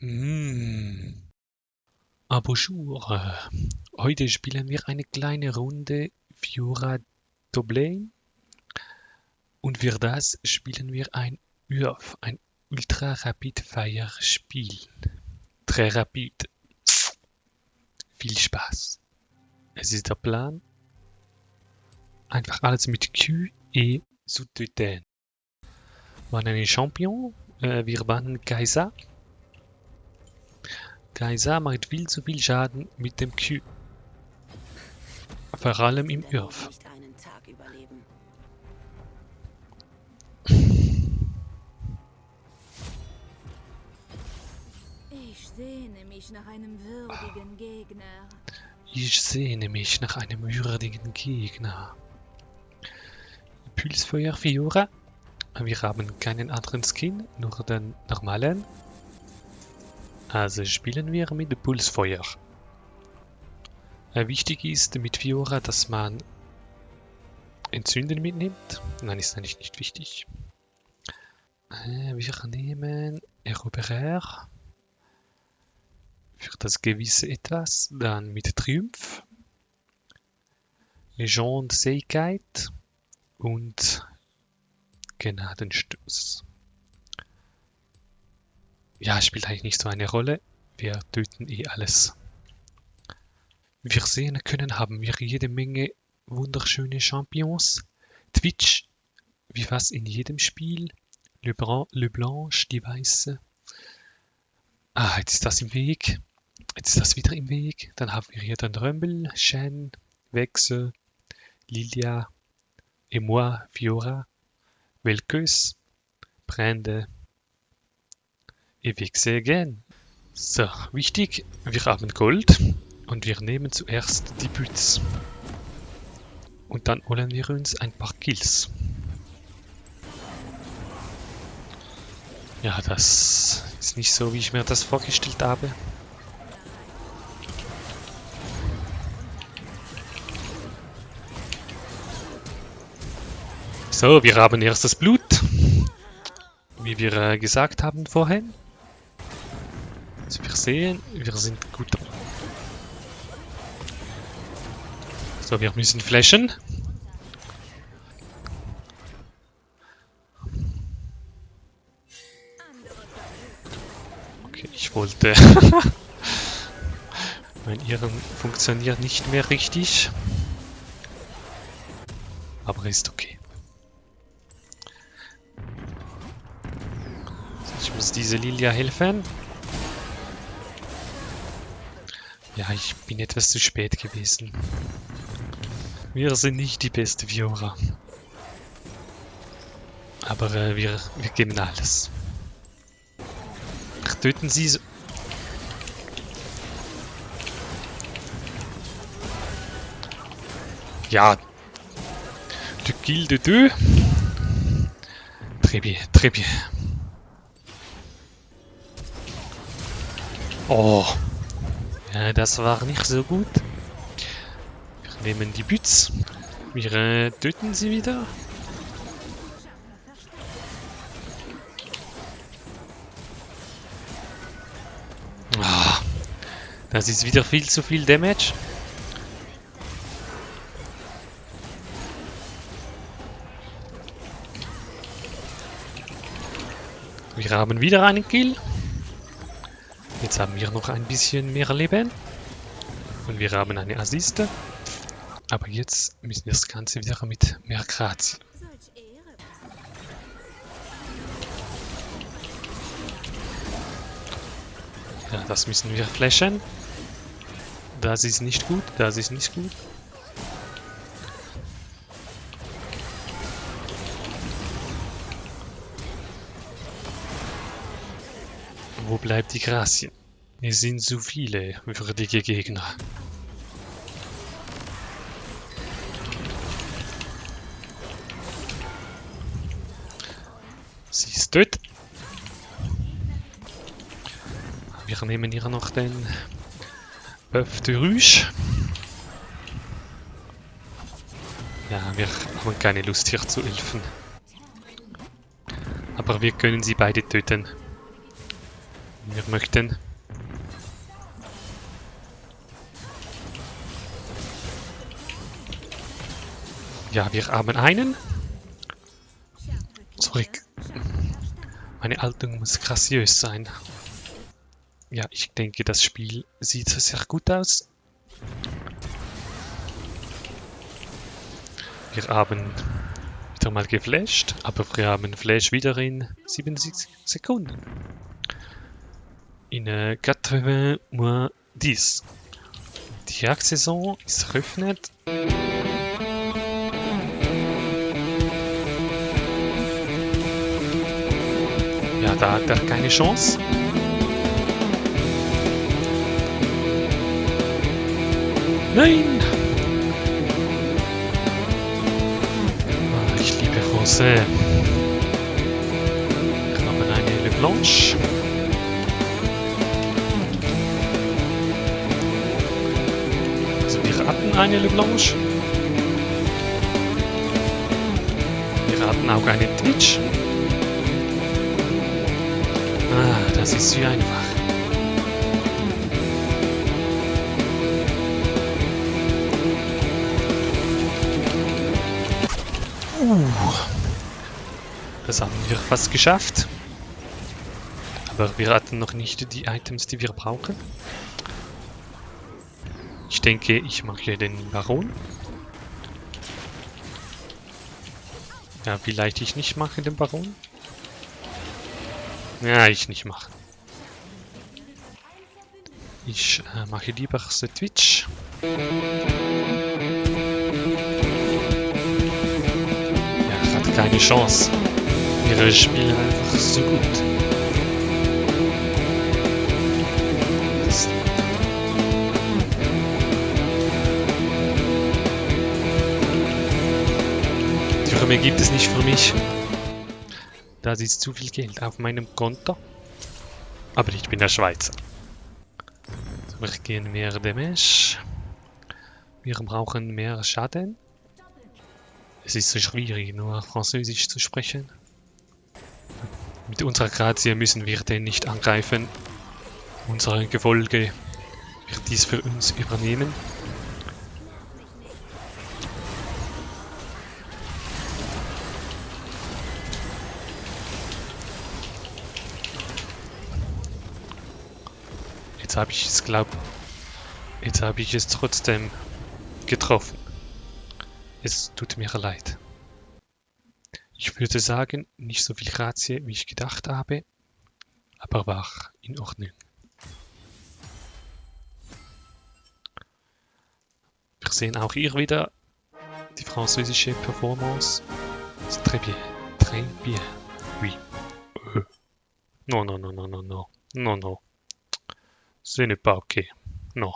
Mm. Ah, bonjour. Heute spielen wir eine kleine Runde Fiora Doublein und für das spielen wir ein URF, ein Ultra Rapid Fire Spiel. Très rapide. Viel Spaß. Es ist der Plan. Einfach alles mit Q et sous-töten. Wir haben einen Champion. Wir bannen Kai'Sa. Kai'Sa macht viel zu viel Schaden mit dem Q. Vor allem im URF. Ich sehne mich nach einem würdigen Gegner. Ich sehne mich nach einem würdigen Gegner. Pulsfeuer Fiora. Wir haben keinen anderen Skin, nur den normalen. Also spielen wir mit Pulsfeuer. Wichtig ist mit Fiora, dass man Entzünden mitnimmt. Nein, ist eigentlich nicht wichtig. Wir nehmen Eroberer. Für das gewisse Etwas. Dann mit Triumph. Legende-Seigkeit. Und Gnadenstoß. Ja, spielt eigentlich nicht so eine Rolle. Wir töten eh alles. Wie wir sehen können, haben wir jede Menge wunderschöne Champions. Twitch, wie fast in jedem Spiel. Le Blanche, die Weiße. Ah, jetzt ist das im Weg. Jetzt ist das wieder im Weg. Dann haben wir hier den Rumble, Shen, Vexe, Lilia, et moi, Fiora, Velkeus, Brande, et Vexe again. So, wichtig, wir haben Gold und wir nehmen zuerst die Büts. Und dann holen wir uns ein paar Kills. Ja, das ist nicht so, wie ich mir das vorgestellt habe. So, wir haben erstes Blut. Wie wir gesagt haben vorhin. Also wir sehen, wir sind gut. So, wir müssen flashen. Okay, ich wollte... mein Irren funktioniert nicht mehr richtig. Aber ist okay. Ich muss diese Lilia helfen. Ja, ich bin etwas zu spät gewesen. Wir sind nicht die beste Fiora. Aber wir geben alles. Ach, töten sie so. Ja. Du kill de deux. Très bien, très bien. Oh. Ja, das war nicht so gut. Wir nehmen die Büts. Wir töten sie wieder. Oh, das ist wieder viel zu viel Damage. Wir haben wieder einen Kill. Jetzt haben wir noch ein bisschen mehr Leben. Und wir haben eine Assiste. Aber jetzt müssen wir das Ganze wieder mit mehr Grazie. Ja, das müssen wir flashen. Das ist nicht gut, das ist nicht gut. Wo bleibt die Grazie? Es sind zu viele würdige Gegner. Sie ist tot. Wir nehmen hier noch den Bœuf de Ruche. Ja, wir haben keine Lust hier zu helfen. Aber wir können sie beide töten. Wir möchten. Ja, wir haben einen. Zurück. Meine Haltung muss graziös sein. Ja, ich denke, das Spiel sieht sehr gut aus. Wir haben wieder mal geflasht, aber wir haben Flash wieder in 70 Sekunden. In 80 moins 10. Die Jagdsaison ist eröffnet. Ja, da hat er keine Chance. Nein! Ich liebe Rosé. Wir haben eine Le Blanche. Also wir hatten eine Le Blanche. Wir hatten auch einen Twitch. Ah, das ist zu einfach. Das haben wir fast geschafft. Aber wir hatten noch nicht die Items, die wir brauchen. Ich denke, ich mache den Baron. Ja, vielleicht ich nicht mache den Baron. Ja, ich nicht mache. Ich mache lieber The Twitch. Keine Chance. Wir spielen einfach so gut. Türme gibt es nicht für mich. Das ist zu viel Geld auf meinem Konto. Aber ich bin der Schweizer. So, wir gehen mehr Damage. Wir brauchen mehr Schaden. Es ist so schwierig, nur Französisch zu sprechen. Mit unserer Grazie müssen wir den nicht angreifen. Unser Gefolge wird dies für uns übernehmen. Jetzt habe ich es, jetzt habe ich es trotzdem getroffen. Es tut mir leid. Ich würde sagen, nicht so viel Grazie, wie ich gedacht habe, aber war in Ordnung. Wir sehen auch hier wieder die französische Performance. C'est très bien. Très bien. Oui. Non, non, non, non, non, non. Non, non. Ce n'est pas ok. Non.